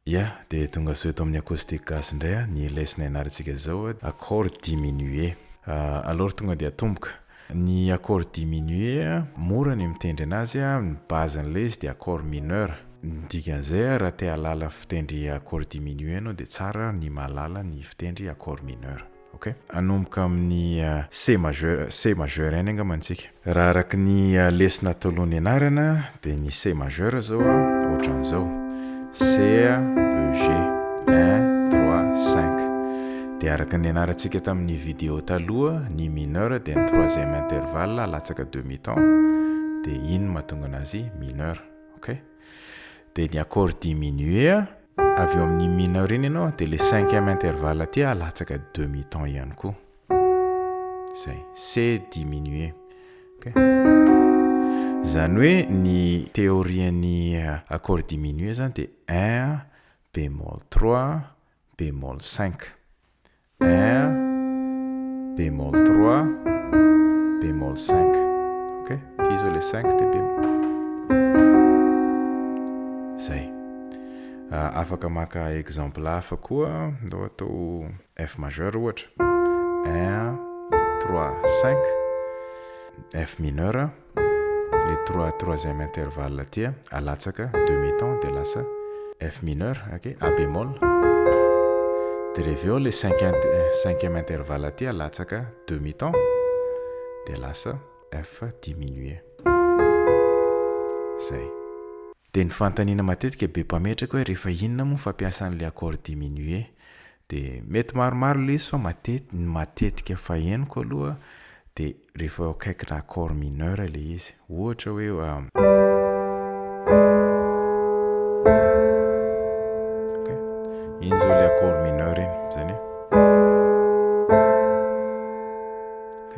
Ya, dia tongasoa eto amin'ny Acoustic Gasy indray a, ny lesona ianarantsika izao a, accord diminué. Alors tonga dia atomboka. Ny accord diminué a, mora ny mitendry anazy a, ny base-n'ilay izy dia accord mineur. Ny dikan'izay a, raha te hahalala fitendry accord diminué ianao dia tsara ny mahalala ny fitendry accord mineur. Ok. Hanomboka amin'ny C majeur, C majeur ihany angamba antsika. Raha araka ny lesona taloha nianarana dia ny C majeur zao ohatran'izao, C, E, G, un, trois, cinq. Dia araka ny nianarantsika tamin'ny vidéo taloha, ny mineur dia ny troisième intervalle latsaka demi ton, dia iny no mahatonga anazy mineur. Ok. Dia ny accord diminué avy eo amin'ny mineur iny ianao dia le cinquième intervalle aty alatsaka demi ton ihany koa. Zay, C diminué. Ok. Zany hoe ny théorie-n'ny accord diminué zany dia un bémol trois bémol cinq. Un bémol trois bémol cinq. Ok, ty zao le cinq de bémol. Zay. Afaka maka exemple hafa koa, ndao atao F majeur ohatra. Un, trois, cinq. F mineur, le trois troisième intervalle aty alatsaka demi ton de lasa F mineur, ok, A bémol. De rehefa eo le cinq cinquième intervalle aty alatsaka demi ton de lasa F diminué. Zay. De ny fanontaniana matetika be mpametraka hoe rehefa inona moa fampiasan'le accord diminué? De mety maromaro le izy fa matety ny matetika fahenoko aloha de rehefa eo akaikina accord mineur le izy. Ohatra hoe ok, iny zao le accord mineur iny, zany hoe ok.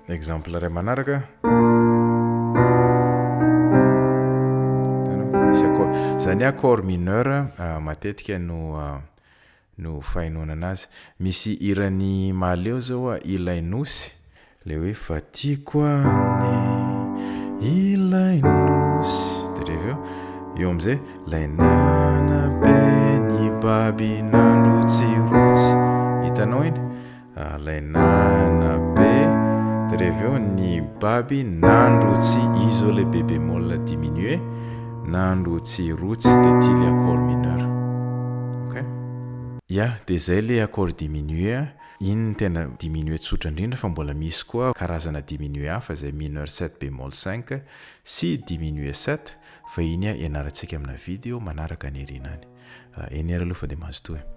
Exemple iray manaraka, hitanao misy accord, zany hoe accord mineur matetika no no fahenoana anazy. Misy hiran'i Mahaleo zao a, Ilay Nosy, le hoe fa tiako anie ilay nosy, de rehefa eo, eo am'zay lay nanabe ny baby nandrotsirotsy, hitanao iny? Lay nanabe, de rehefa eo ny baby nandrotsy, i zao le B bémol diminué, nandrotsirotsy, de ty le accord mineur, ok? Ya, de zay le accord diminué a, iny no tena diminué tsotra indrindra fa mbola misy koa karazana diminué hafa zay mineur sept bémol cinq sy diminué sept fa iny ianarantsika amina video manaraka any aoriana any. Eny ary aloha fa de mazotoa e.